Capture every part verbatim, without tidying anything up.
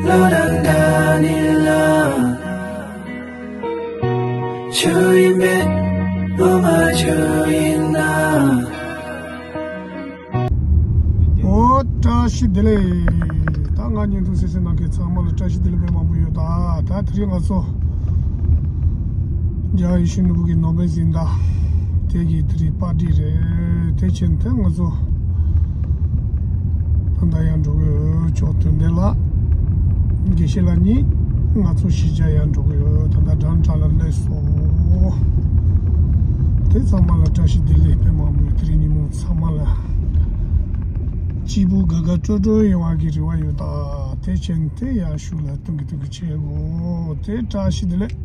ལོ་རང་འདྲ་ནི་ལ། ཆུ་ཡིན་པས་ངོ་མ་ཆུ་ཡིན་ན། ཨོ། བཀྲ་ཤིས་བདེ་ལེགས། ད་ང་བརྙན་ཐུང་གསན་གཟིགས་གནང་མཁན་ཚང་མ་ལ་བཀྲ་ཤིས་བདེ་ལེགས་དཔེ་མང་པོ་ཡོད། ད་ད་དེ་རིང་ང་ཚོ་རྒྱལ་བ་ཡིད་བཞིན་ནོར་བུ་གི་ནོ་བེལ་གཟེངས་རྟགས་དེ་གི་དེ་རིང་པར་ཊི་རེད། དེ་བྱས་ནས་ང་ཚོ་ད་ལྟ་ཡར་འགྲོ་གི་ཡོད། ཅོག་དོན་ལྡན་ལགས། དགེ་བཤེས་ལགས་གཉིས་ང་ཚོ་གཞིས་ཆགས་ཡར་འགྲོ་གི་ཡོད། ད་ལྟ་ཌའུན་ཊའུན་ལ་སླེབས་སོང་། དེ་ཚང་མ་ལ་བཀྲ་ཤིས་བདེ་ལེགས་དཔེ་མང་པོ་ཡོད། དེ་རིང་ཉིན་མོ་ཚང་མ་ལ་སྐྱིད་པོ་དགའ་དགའ་སྤྲོ་སྤྲོ་ཡོང་བ་གི་རེ་བ་ཡོད། ད་དེ་བྱས་ནས་དེ་ཡར་ཤུགས་ལ་གཏོང་གི་གཏོང་གི་བྱེད་དགོས། དེ་བཀྲ་ཤིས་བདེ་ལེགས།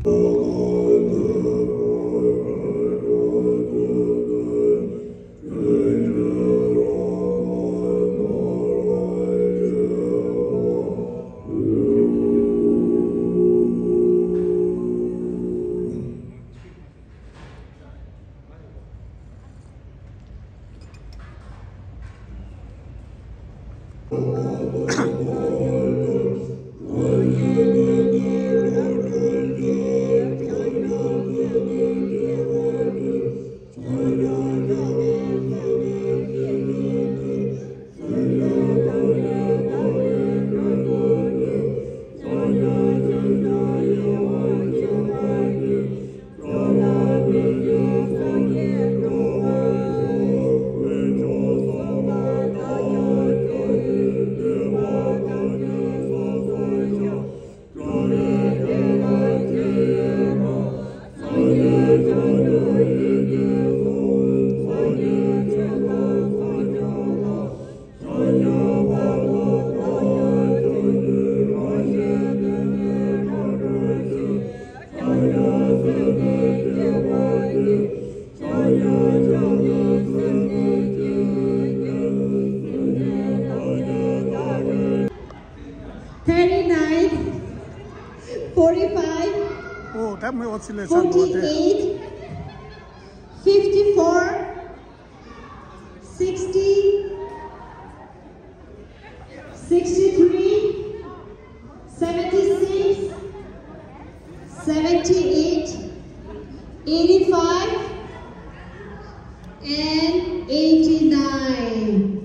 Thirty-nine, forty-five, ཨོ་ད་མི་ཨོ་ཙི་ལེ་ཚང་གོ་ཏེ། Forty-eight, fifty-four, sixty, sixty-three, seventy-six, seventy-eight, eighty-five, and eighty-nine.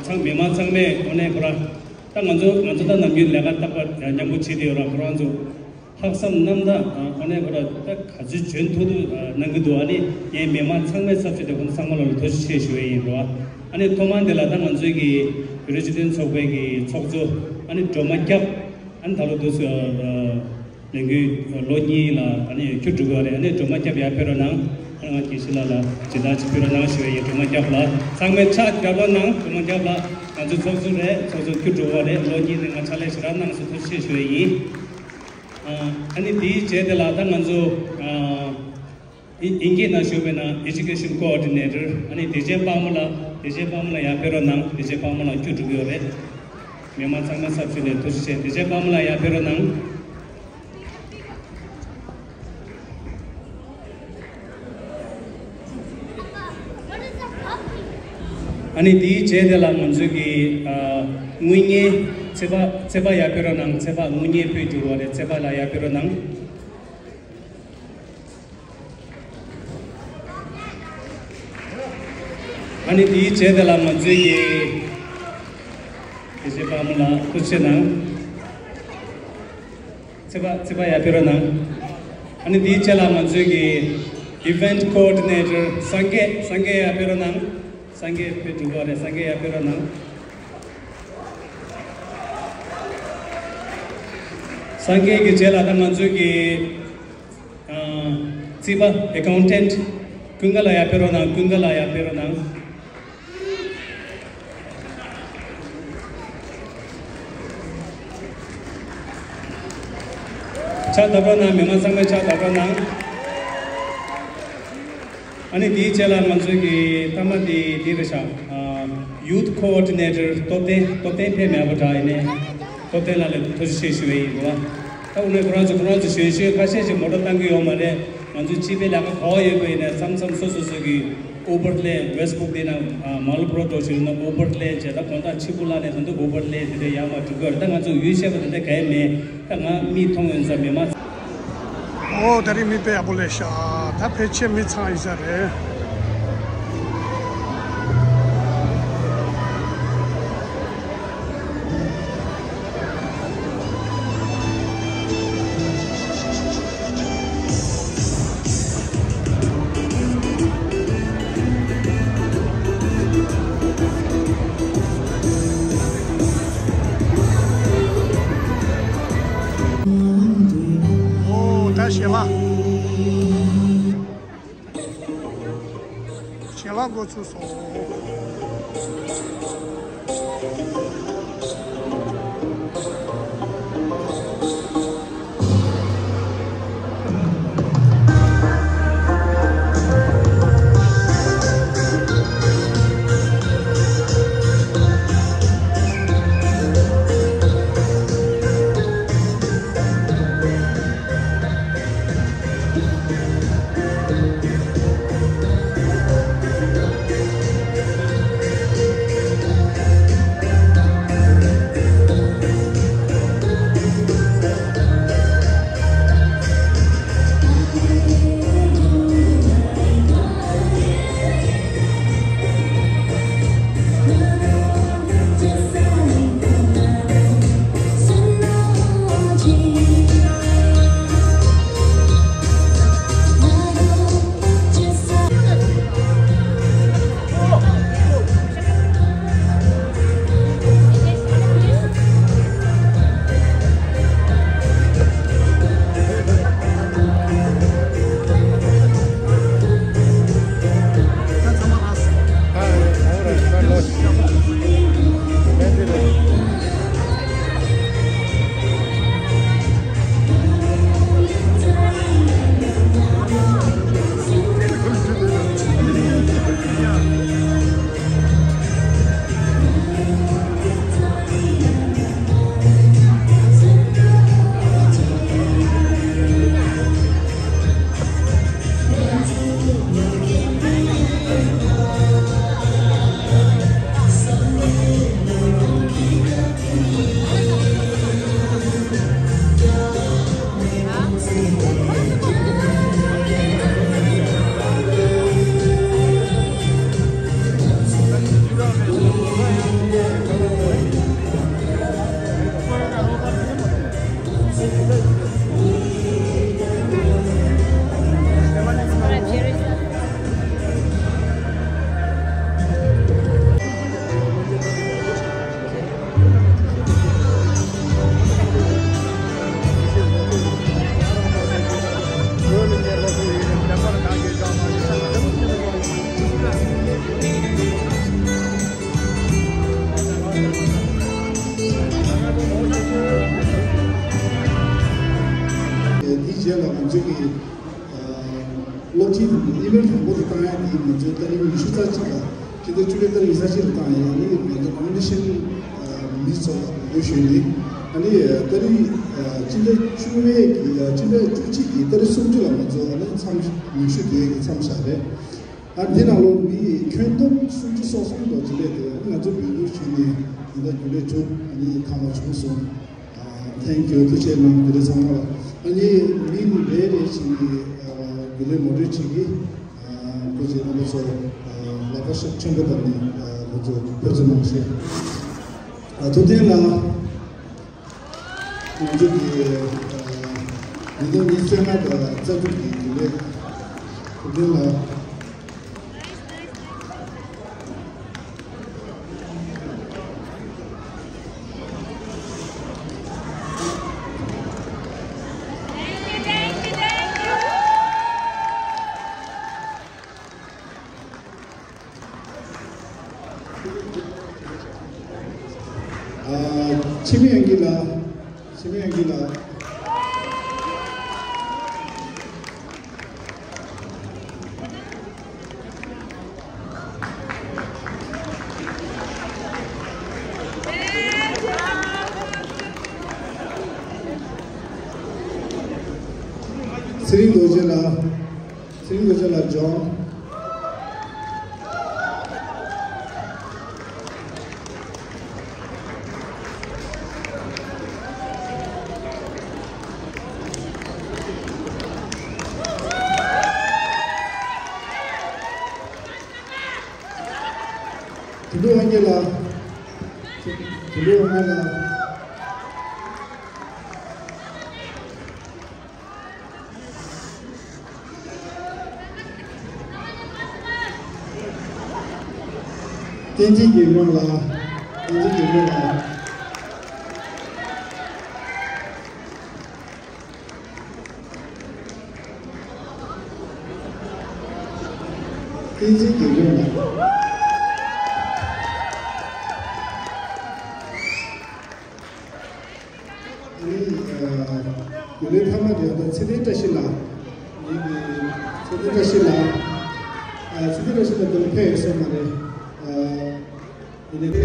ཚང་མི་མང་ཚང་མས་དངོས་གནས་ཁོ་རང་ད་ང་ཚོ་ང་ཚོ་ད་ནམ་རྒྱུན་ལས་ཀ་རྟག་པར་མཉམ་པོ་བྱེད་དེ་ཡོད་ར། ཁོ་རང་ཚོ་ལྷག་བསམ་རྣམ་དག་དངོས་གནས་ཁོ་རང་ད་ག་ཚོད་འཇོན་ཐུབ་ཐུབ་གནང་གི་འདུག་ཨ་ནི་ངས་མི་མང་ཚང་མའི་ཚབ་ཞུས་ཏེ་ཁོང་ཚང་མ་ལ་ཐུགས་རྗེ་ཆེ་ཞུ་ཡས་ཡིན་ར། ཨ་ནི་ཐོག་མར་འདི་ལ་ད་ང་ཚོའི་གི་བོད་རིགས་སྤྱི་མཐུན་ཚོགས་པའི་གི་ཚོགས་གཙོ་ཨ་ནི་སྒྲོལ་མ་སྐྱབས་ཨ་ནི་ད་ལོ་འདུག་སེ། ལས་འགུལ་ལོ་གཉིས་ལ་ཨ་ནི་འཁྱུར་འགྲོ་གི་ཡོད་རེད། ཨ་ནི་སྒྲོལ་མ་སྐྱབས་ཡར་ཕེབས་རོགས་གནང་། ཨ་ནི་ང་དགེ་བཤེས་ལགས་ལ་སྦྱིན་བདག་ཅིག་ཕུལ་རོགས་གནང་ཞུ་ཡས་ཡིན། སྒྲོལ་མ་སྐྱབས་ལགས་ཚང་མས་ཕྱག་རྒྱབ་རོགས་གནང་། སྒྲོལ་མ་སྐྱབས་ལགས་ང་ཚོའི་ཚོགས་གཙོ་རེད། ཚོགས་གཙོ་འཁྱུར་འགྲོ་གི་རེད། ལོ་གཉིས་ནས་ང་ཕྱག་ལས་ཞེ་དྲག་གནང་སོང་། ཐུགས་རྗེ་ཆེ་ཞུ་ཡས་ཡིན། ཨ་ནི་དེའི་རྗེས་དེ་ལ་ད་ང་ཚོ་ཨིན་སྐད་ནང་ཞུས་པ་ཡིན་ན་Education Coordinator། ཨ་ནི་བདེ་ཆེན་དཔལ་མོ་ལགས། བདེ་ཆེན་དཔལ་མོ་ལགས་ཡར་ཕེབས་རོགས་གནང་། བདེ་ཆེན་དཔལ་མོ་ལགས་འཁྱུར་འགྲོ་གི་ཡོད་རེད། མི་མང་ཚང་མའི་ཚབ་ཞུས་ནས་ཐུགས་རྗེ་ཆེ། བདེ་ཆེན་དཔལ་མོ་ལགས་ཡར་ཕེབས་རོགས་གནང་། ཨ་ནི་དེའི་རྗེས་དེ་ལ་ང་ཚོའི་གི་ཨ་དངུལ་གཉེར་ཚེ་དཔག་ཚེ་དཔག་ཡར་ཕེབས་རོགས་གནང་། ཚེ་དཔག་དངུལ་གཉེར་ཕུལ་འགྱུར་བ་རེད། ཚེ་དཔག་ལགས་ཡར་ཕེབས་རོགས་གནང་། ཨ་ནི་དེའི་རྗེས་དེ་ལ་ང་ཚོའི་གི་དགེ་བཤེས་དཔལ་མོ་ལགས་ཐུགས་རྗེ་གནང་། ཚེ་དཔག་ཚེ་དཔག་ཡར་ཕེབས་རོགས་གནང་། ཨ་ནི་དེའི་རྗེས་ལ་ང་ཚོའི་གི་Event Coordinator སངས་རྒྱས། སངས་རྒྱས་ཡར་ཕེབས་རོགས་གནང་། སངས་རྒྱས་ཕེབས་འགྲོ་གི་རེད། སངས་རྒྱས་ཡར་ཕེབས་རོགས་གནང་། སངས་རྒྱས་ཀྱི་རྗེས་ལ་ད་ང་ཚོའི་གི་ཨ་རྩིས་པ་Accountant ཀུན་དགའ་ལགས་ཡར་ཕེབས་རོགས་གནང་། ཀུན་དགའ་ལགས་ཡར་ཕེབས་རོགས་གནང་། ཕྱག་བརྡབ་རོགས་གནང་། མི་མང་ཚང་མས་ཕྱག་བརྡབ་རོགས་གནང་། ཨ་ནི་དེའི་རྗེས་ལ་ང་ཚོའི་གི་མཐའ་མ་དེ་དེ་རེད་ཤག་ཨ་Youth Coordinator སྟོབས་ལྡན། སྟོབས་ལྡན་ཕེབས་མེད་པ་འདྲ། ཡིན་ནའི་སྟོབས་ལྡན་ལགས་ལ་ཐུགས་རྗེ་ཆེ་ཞུ་བ་ཡིན། རེད་བ། ད་འོ་ན་ཁོ་རང་ཚོ་ཁོ་རང་ཚོ་གཞོན་གཞོན་ཁ་ཤས་ཤིག་མོ་ཊ་བཏང་གི་ཡོད་མ་རེད། ང་ཚོ་སྤྱི་པའི་ལས་ཀ་ག་པར་ཡོད་པ་ཡིན་ནའི་མཚམས་མཚམས་སོ་སོ་སོ་གི་Uber སླེབས། Westbrook དེ་ན་Marlborough འགྲོ་བཞིན་ན་Uber སླེབས་བྱས། ད་དགོང་དག་ཕྱི་པོ་ལ་ནས་ད་དུང་Uber སླེབས། དེ་འདྲ་ཡར་མར་འགྲོ་གི་ཡོད་རེད། ད་ང་ཚོ་ཡུལ་ཤེས་པ་དེ་འདྲ་ག་ཡེ་མེད། ད་ང་མིག་མཐོང་ཡོང་ཙང་མི་མང་། ཨོ་ད་རིང་མི་དཔེ་ཡག་པོ་སླེབས་ཤག་ད་ཕལ་ཆེར་མི་ཚང་ཡིན་ས་རེད། ཨོ་ད་ཞལ་ལག་ཞལ་ལག་འགོ་ཚུགས་སོང་། དེའི་རྗེས་ལ་ང་ཚོའི་གི་སློབ་ཁྲིད་དང་ཨི་ཝེན་ཊི་དང་པོ་དེ་བཏང་ཡ་དེ་ང་ཚོའི་ཏ་རིག་ཉི་ཤུ་རྩ་གཅིག་ལ་ཕྱི་ཟླ་བཅུ་པའི་ཏ་རིག་ཉི་ཤུ་རྩ་གཅིག་ལ་བཏང་ཡ་ཡང་ནི་ང་ཚོ་ནོ་མི་ནེ་ཤན་མི་ཚོ་ལ་འབུལ་ཞུས་ནས་ཨ་ནི་ཏ་རིག་ཕྱི་ཟླ་བཅུ་པའི་གི་ཕྱི་ཟླ་བཅུ་གཅིག་གི་ཏ་རིག་སུམ་ཅུ་ལ་ང་ཚོ་ཨ་ནི་མཚམས་ཉི་ཤུ་དེ་གི་མཚམས་བཞག་རེད། ཨ་འདི་ནང་ལོ་མི་ཁྱོན་བསྡོམས་སུམ་ཅུ་སོ་གསུམ་དང་འབྲེལ་ཏེ་ང་ཚོ་འབོད་སྐུལ་ཞུས་ནས་ད་ལྟ་རྒྱུན་ལས་གྲུབ་ཨ་ནི་ཐ་མ་བྱུང་སོང་། ཨ་ཐེང་ཀིའུ། ཐུགས་རྗེ་གནང་། དེ་རིང་ཚང་མ་ལ་ཨ་ནི་མིང་རེ་རེ་བཞིན་གྱི་ཨ་རྒྱུན་ལས་ངོ་སྤྲོད་བྱེད་ཀྱི། ཨ་ཐུགས་རྗེ་རྣམ་པ་ཚོ་ཨ་ལག་པ་ཤུགས་ཆེན་པོ་བརྡབས་ནས་ཨ་ང་ཚོ་འབོད་ཚིག་གནང་ཞེས། ཨ་ཐུབ་བསྟན་ལགས། ང་ཚོ་གི་ཉིས་སྟོང་ཉི་ཤུ་རྩ་ལྔ་དང་རྩ་དྲུག་གི་རྒྱུན་ལས་ཐུབ་བསྟན་ལགས། ཨ་འཆི་མེད་དབྱངས་སྐྱིད་ལགས། འཆི་མེད་དབྱངས་སྐྱིད་ལགས། ཚེ་རིང་རྡོ་རྗེ་ལགས། ཚེ་རིང་རྡོ་རྗེ་ལགས་ལྗོངས། དོན་གྲུབ་དབང་རྒྱལ་ལགས། དོན་གྲུབ་དབང་རྒྱལ་ལགས། བསྟན་འཛིན་རྒྱལ་མོ་ལགས། བསྟན་འཛིན་རྒྱལ་མོ་ལགས། བསྟན་འཛིན་རྒྱལ་མོ་ལགས། ཨ་ནི་ཨ་རྒྱུན་ལས་མཐའ་མ་དེ་ད་ཚེ་བརྟན་བཀྲ་ཤིས་ལགས། ཡིན་གྱི། ཚེ་བརྟན་བཀྲ་ཤིས་ལགས། ཨ་ཚེ་བརྟན་བཀྲ་ཤིས་ལགས་འདིར་ཕེབས་ཡོད་ས་མ་རེད། ཨ་ཡིན་ནའི།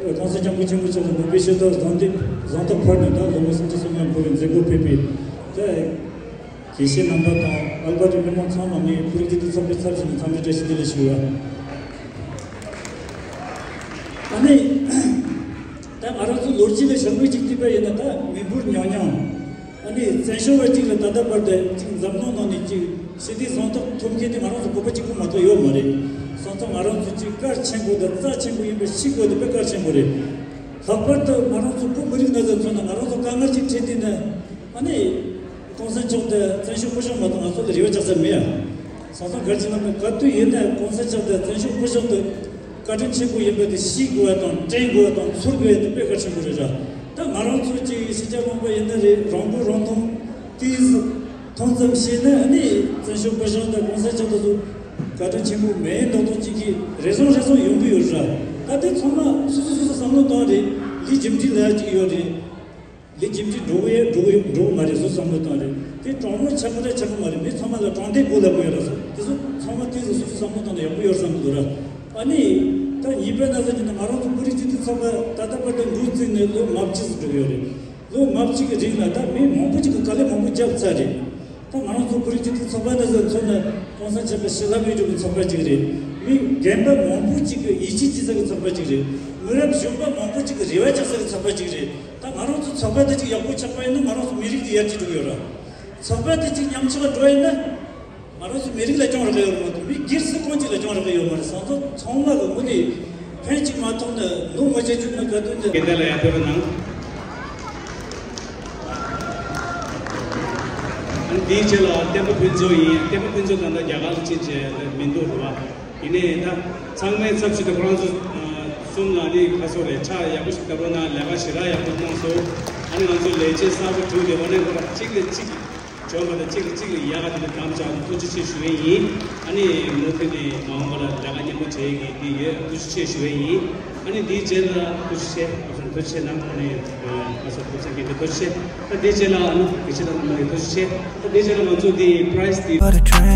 གོང་ས་སྐྱབས་མགོན་ཆེན་པོ་མཆོག་ལ་ནོ་བེལ་ཞི་བདེའི་གཟེངས་རྟགས་གཟེངས་རྟགས་ཕུལ་ནས། ད་ལོ་ངོ་སུམ་ཅུ་སོ་ལྔ་འཁོར་བའི་མཛད་སྒོ་ཕེབས་པའི། ད་དགེ་བཤེས་རྣམ་པ་དང་ཨལ་བྷར་ཊི་མི་མང་ཚང་མ་ངས་ཕུལ་རྒྱུ་དེ་ཚོགས་པའི་ཚབ་བྱས་ནས་འཚམས་འདྲི་བཀྲ་ཤིས་བདེ་ལེགས་ཞུ་ཡ། ཨ་ནི། ད་ང་རང་ཚོ་ལོ་རྒྱུས་ལ་ཞིབ་འཇུག་ཅིག་བལྟས་པ་ཡིན་ན། ད་མི་འབོར་ཉུང་ཉུང་། ཨ་ནི་བཙན་བྱོལ་བ་གཅིག་ལ་ད་ལྟ་བར་དུ་ཅིག་འཛམ་གླིང་ནང་ནས་ཅིག་ཞི་བདེའི་གཟེངས་རྟགས་ཐོབ་མཁན་དེ་ང་རང་ཚོ་བོད་པ་གཅིག་པུ་མ་གཏོགས་ཡོད་མ་རེད། སོང་ཙང་ང་རང་ཚོ་ཅིག་གལ་ཆེན་པོ་དང་རྩ་ཆེན་པོ་ཡིན་པ་ཤེས་དགོས་དེ་དཔེ་གལ་ཆེན་པོ་རེད། ལྷག་པར་དུ་ང་རང་ཚོ་བོད་མི་རིགས་ན་ཚ་མཚོན་ན། ང་རང་ཚོ་དཀའ་ངལ་ཅིག་འཕྲད་དུས་ན། ཨ་ནི། གོང་ས་མཆོག་དང་བཙན་བྱོལ་སྐུ་ཞབས་མ་གཏོགས་ང་ཚོ་ལ་རེ་བ་རྒྱག་ས་མེད་ཡ། སོང་ཙང་གལ་ཆེ་ན་ག་དུས་ཡིན་ན་གོང་ས་མཆོག་དང་བཙན་བྱོལ་སྐུ་ཞབས་དེ་བཀའ་དྲིན་ཆེན་པོ་ཡིན་པ་དེ་ཤེས་དགོས་པ་དང་། དྲན་དགོས་པ་དང་། ཚོར་དགོས་པ་དེ་དཔེ་གལ་ཆེན་པོ་རེད་ར། ད་ང་རང་ཚོ་ཅིག་ཕྱི་རྒྱལ་ལུང་པ་ཡིན་ན་རེད། རང་མགོ་རང་ཐོན་དེ་ཐོན་ཙམ་བྱས་ན། ཨ་ནི་བཙན་བྱོལ་སྐུ་ཞབས་དང་གོང་ས་མཆོག་དེ་ཚོ་བཀའ་དྲིན་ཆེན་པོ་མེད་མདོག་མདོག་ཅིག་གི་རེ་ཟུང་རེ་ཟུང་ཡོང་གི་ཡོད་ར། ད་དེ་ཚང་མ་སོ་སོ་སོ་སོ་བསམ་བློ་བཏང་རེད། ལས་རྒྱུ་འབྲས་ལབ་ཡ་ཅིག་ཡོད་རེད། ལས་རྒྱུ་འབྲས་འགྲོ་གི་ཡོད་འགྲོ་གི་ཡོད་འགྲོ་གི་མ་རེད། སོ་བསམ་བློ་བཏང་རེད། དེ་དྲང་མོ་ཆགས་པོ་ར་ཆགས་པོ་མ་རེད། མི་ཚང་མ་ལ་དྲང་བདེན་དགོས་ལབ་དགོས་ཡོད་ར། སོ་དེ་ཚོ་ཚང་མ་དེ་ཚོ་སོ་སོ་བསམ་བློ་བཏང་ན་ཡག་པོ་ཡོད་བསམ་གི་འདུག་ར། ཨ་ནི། ད་གཉིས་པ་ན་ཟེར་གྱི་ན། ང་རང་ཚོ་བོད་རིགས་སྤྱི་མཐུན་ཚོགས་པ་ད་ལྟ་བར་དུ་འགོ་བཙུགས་ནས་ལོ་ལྔ་བཅུ་ཙམ་འགྲོ་གི་ཡོད་རེད། ལོ་ལྔ་བཅུ་གི་རིང་ལ་ད་མི་མང་པོ་ཅིག་གིས་དཀའ་ལས་མང་པོ་བརྒྱབ་ཚར་རེད། ད་ང་རང་ཚོ་བོད་རིགས་སྤྱི་མཐུན་ཚོགས་པ་ན་ཟེར་མཚོན་ན། གོང་ས་མཆོག་གི་བྱིན་རླབས་ཡོད་རྒྱུ་གི་ཚོགས་པ་ཅིག་རེད། མི་རྒན་པ་མང་པོ་ཅིག་གིས་ཡིད་ཆེས་བྱེད་ས་གི་ཚོགས་པ་ཅིག་རེད། མི་རབས་གཞོན་པ་མང་པོ་ཅིག་གིས་རེ་བ་རྒྱག་ས་གི་ཚོགས་པ་ཅིག་རེད། ད་ང་རང་ཚོ་ཚོགས་པ་དེ་ཅིག་ཡག་པོ་ཆགས་པ་ཡིན་ན། ང་རང་ཚོ་མི་རིགས་དེ་ཡར་རྒྱས་འགྲོ་གི་ཡོད་ར། ཚོགས་པ་དེ་ཅིག་ཉམས་ཆག་འགྲོ་བ་ཡིན་ན། ང་རང་ཚོ་མི་རིགས་ལ་སྐྱོན་རག་གི་ཡོད་མ་གཏོགས། མི་སྒེར་སུ་གང་ཅིག་ལ་སྐྱོན་རག་གི་ཡོད་མ་རེད། སོང་ཙང་ཚང་མ་གི་ངོས་ནས་ཕན་ཅིག་མ་ཐོགས་ན་ནོར་མ་བྱེད་རྒྱུ་ན་ག་དུས་ནས། སྐད་བརྡ་ལ་ཡར་ཕེབས་རོགས་གནང་། ཨ་ནི་དེའི་རྗེས་ལ་བསྟན་པ་ཕུན་ཚོགས་ཡིན། བསྟན་པ་ཕུན་ཚོགས་ད་ལྟ་རྒྱ་གར་ལ་ཕྱིན་བྱས་མི་འདུག་རེད་བ། ཡིན་ནའི་ད་ཚང་མའི་ཚབ་ཞུས་ཏེ་ཁོ་རང་ཚོ་གསུམ་ལ་ནི་ཁ་སོ་རེད། ཕྱག་ཡག་པོ་ཞིག་བརྡབ་རོགས་གནང་། ལས་ཀ་ཞེ་དྲག་ཡག་པོ་གནང་སོང་། ཨ་ནི་ང་ཚོ་ལས་བྱེད་གསར་པ་བསྒྱུར་ཏེ་འོ་ནས་ཁོ་རང་གཅིག་ལས་གཅིག་འཇོན་པ་དང་གཅིག་ལ་གཅིག་ལ་ཡག་ག་དེ་འདྲ་དམ་བཅའ་ཐུགས་རྗེ་ཆེ་ཞུ་ཡས་ཡིན། ཨ་ནི་མུ་མཐུད་ནས་མ་འོངས་པ་ལ་ལས་ཀ་མཉམ་པོ་བྱེད་ཡས་ཀྱི་དེ་ཡོད། ཐུགས་རྗེ་ཆེ་ཞུ་ཡས་ཡིན། ཨ་ནི་དེའི་རྗེས་ལ་ཐུགས་རྗེ་ཆེ། ཐུགས་རྗེ་ཆེ་གནང་། ཨ་ནི་ང་ཚོ་ཐུགས་སེམས་དགེ་འདུན་ཐུགས་རྗེ་ཆེ། ད་དེའི་རྗེས་ལ་ཨ་ནི་དགེ་བཤེས་དང་རྣམ་པ་ལ་ཐུགས་རྗེ་ཆེ། ད་དེའི་རྗེས་ལ་ང་ཚོ་དེ་པ་རའི་ཛི་དེ།